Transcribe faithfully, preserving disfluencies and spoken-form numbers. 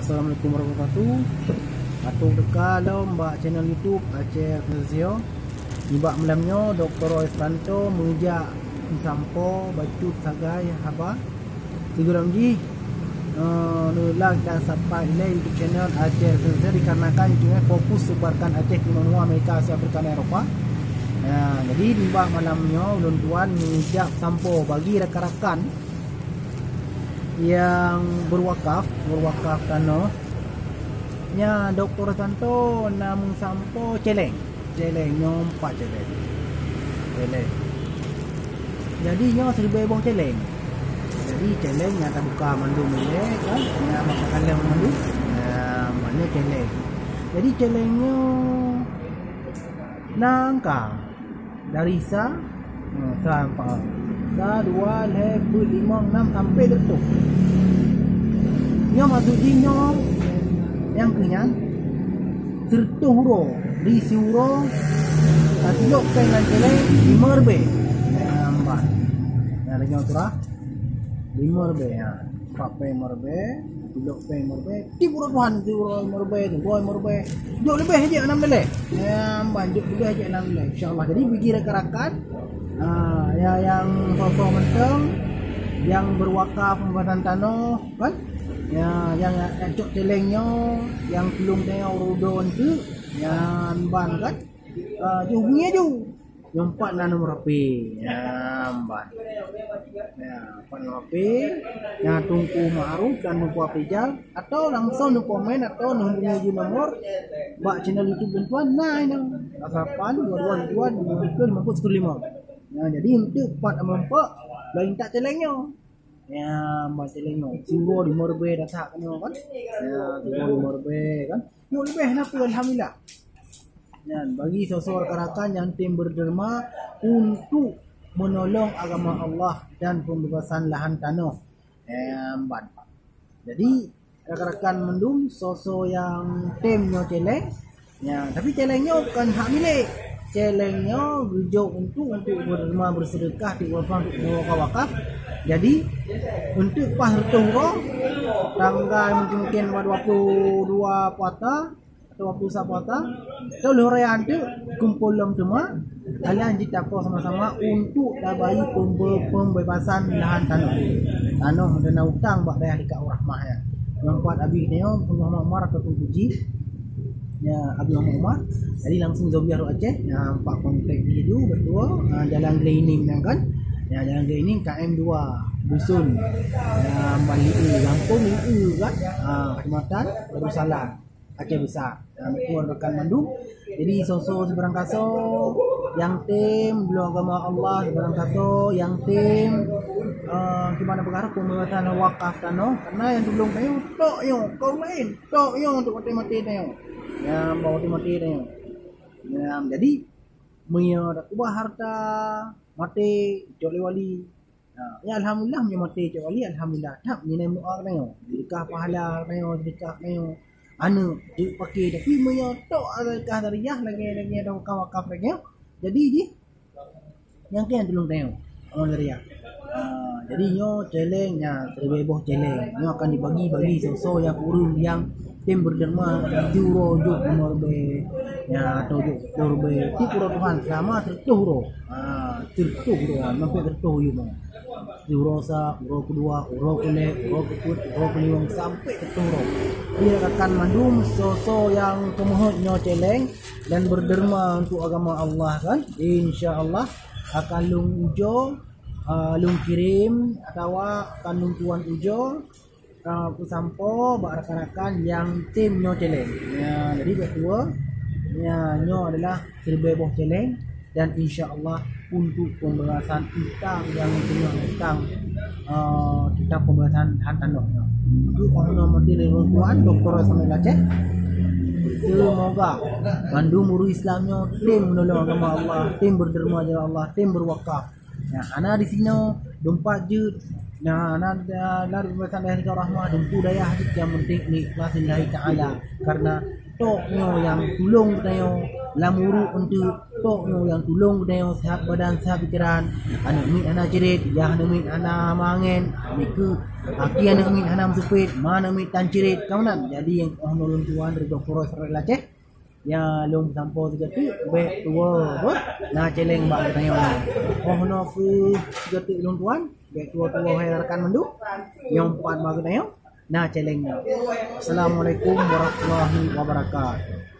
Assalamualaikum warahmatullahi wabarakatuh. Ateueh teuka lom bak channel YouTube Aceh Referensi. Nibak malam nyoe, Doktor Roy Sutanto meujak meusampoe bacut sagai haba. Sigohlom jih, eh, neulah dan subscribe ilée YouTube channel Aceh Referensi, dikarenakan YouTube fokus sebarkan Aceh di menua Amerika, Asia, Afrika, dan Eropa. Nah, jadi nibak malam nyoe ulôn tuan meujak sampoe bagi rakan-rakan nyang berwakaf, berwakaf tanoh. Nya Doktor Sutanto na meusampoe celeng. Celeng nyoe empat celeng. Celeng. Jadi nyoe siribèe boh celeng. Jadi celeng nyang tabuka mandum ilée kan, nyang masa kaleng mandum. Nah, makna celeng. Jadi celeng nyoe na angka. Dari sa, ha, sa, empat. Sa, dua, lhèe, peuet, limong, nam, sampai sireutoh. Nyoe maksud jih nyoe, nyang keu nyan, sireutoh uroe, di siuroe, tatilok péng lam celeng, limong ribèe. Nah, empat. Nah, lagèe nyoe surah. Limong ribèe, ha. Empat péng limong ribèe, tilok péng limong ribèe, tiep uroe Tuhan siuroe limong ribèe, dua limong ribèe. Jok leubeh jeuet nam daleh. Ya, ban jok leubeh jeuet nam daleh. Insya-Allah. Jadi bagi rakan-rakan, ha, ya, nyang soe-soe mantong, nyang berwakaf pembebasan tanoh, kan? Ya, nyang, nyang cok celeng nyoe, nyang tulông tanyoe uroe dudoe tu, nyan ban, kan? Ah, jih hubungi aju. Nyoe empat na nomor H P. Ya, empat. Ya, empat nomor H P. Ya, Teungku Ma'ruf dan Teungku Afrizal. Atau langsung neukomen atau neuhubungi aju nomor bak channel YouTube lôn tuan. Nah, ini. Lapan dua dua dua dua lima lima lima. Ya, jadi untuk empat nomor empat, lain tak celeng nyoe. Ya, ban celeng nyoe. Siuroe limong ribèe dasak nyoe kan. Ya, siuroe limong ribèe kan. Nyoe leubeh na peue, alhamdulillah. Nyan, bagi soe-soe rakan-rakan nyang tem berderma untuk menolong agama Allah dan pembebasan lahan tanoh. Em, ban. Jadi, rakan-rakan mandum, soe-soe nyang tem nyoe celeng, ya, tapi celeng nyoe kon hak milék. Celeng nyoe geujok untuk, untuk berderma, bersedekah, untuk wakaf, untuk wakaf. Jadi, untuk paih reutôh uroe, tanggai mungkin, mungkin dua puluh dua puasa, atau dua puluh satu puasa, atau lheueh raya tu, kumpul lom teuma, alah jitapo sama-sama untuk tabayi pembe-, pembebasan lahan tanoh. Tanoh dan utang bak dayah Dekat Rahmah ya. Nyang pat Abi nyoe, Muhammad Umar ataupun Puji. Ya, Abi Muhammad Umar. Jadi langsung Zobiah Aceh, ya, empat kontak di situ, betul. Ha, Jalan Glening kan. Ya, Jalan Glening K M dua, Dusun. Ya, Bali, Gampong, kan. Ha, Kecamatan Darussalam. Aceh Besar. Ha, itu rakan mandum. Jadi, soe-soe sibarang kasoe nyang tem beuet agama Allah, sibarang kasoe nyang tem, eh, gimana perkara pembebasan wakaf tanoh, karena nyang tulông tanyoe tok nyoe, kaum laén tok nyoe untuk maté-maté tanyoe. Ya, bak maté-maté tanyoe. Ya, jadi, meunyoe takeubah harta, maté, cok lé wali, Ha, ya, alhamdulillah, meunyoe maté cok wali, alhamdulillah. That, nyan meudoa keu tanyoe. Sedekah pahala keu tanyoe, sedekah keu tanyoe. Aneuk, jeuet paké, tapi meunyoe tok sedekah jariah lagèe, lagèe ada wakaf-wakaf lagèe, jadi jih, nyang keu tulông tanyoe. Amal jariah. Ha, jadi nyoe celeng, nyan, siribèe boh celeng. Nyoe akan dibagi bagi soe-soe nyang ureueng nyang tem berderma, siuroe jok limong ribèe, ya, atau jok sepuluh ribèe, tiep uroe Tuhan selama sireutoh uroe. Ha, sireutoh uroe, sampai sireutoh uroe. Di uroe sa, uroe keudua, uroe keulhèe, uroe keupeuet, uroe keulimong, sampai sireutoh uroe. Jadi rakan mandum, soe-soe nyang keumeuhot nyoe celeng dan berderma untuk agama Allah kan, insya Allah akan lôn ujoe, ah, lôn kirém atawa akan lôn tuan ujoe, ah, peusampoe bak rakan-rakan nyang tem nyoe celeng. Ya, jadi bak dua, ya, nyoe adalah siribèe boh celeng dan insya Allah untuk pembebasan utang nyang teungoh utang, ah, tentang pembebasan lahan tanoh nyoe. Itu keunoe meuti lé lôn tuan, Doktor Samuel Aceh. Semoga mandum ureueng Islam nyoe tem menolong agama Allah, tem berderma jalan Allah, tem berwakaf. Nah, hana di sinoe, dum pat jeuet. Nah, hana, hana di masa dayah Dekat Rahmah, dum peue dayah jeuet, nyang penting ikhlas lillahi ta'ala. Karena Tok nyoe nyang tulông geutanyoe lam uruek eunteuk, tok nyoe nyang tulông geutanyoe seuhat badan seuhat pikeran. Aneuk miet hana ceurit, yah aneuk miet hana mangen, nikeue aki aneuk miet hana meuseupet, ma aneuk miet tan ceurit, ka meunan. Jadi nyang oh nyoe lôn tuan dari Dokoro Israel Aceh. Ya lôn sampoe sigoe teuk, bèk tuwoe beuh na cèlèng bak geutanyoe. Oh nyoe keuh sigoe teuk lôn tuan, bèk tuwoe-tuwoe hai rakan mandum. Nyang pat bak geutanyoe na cèlèng nyoe. Assalamualaikum warahmatullahi wabarakatuh.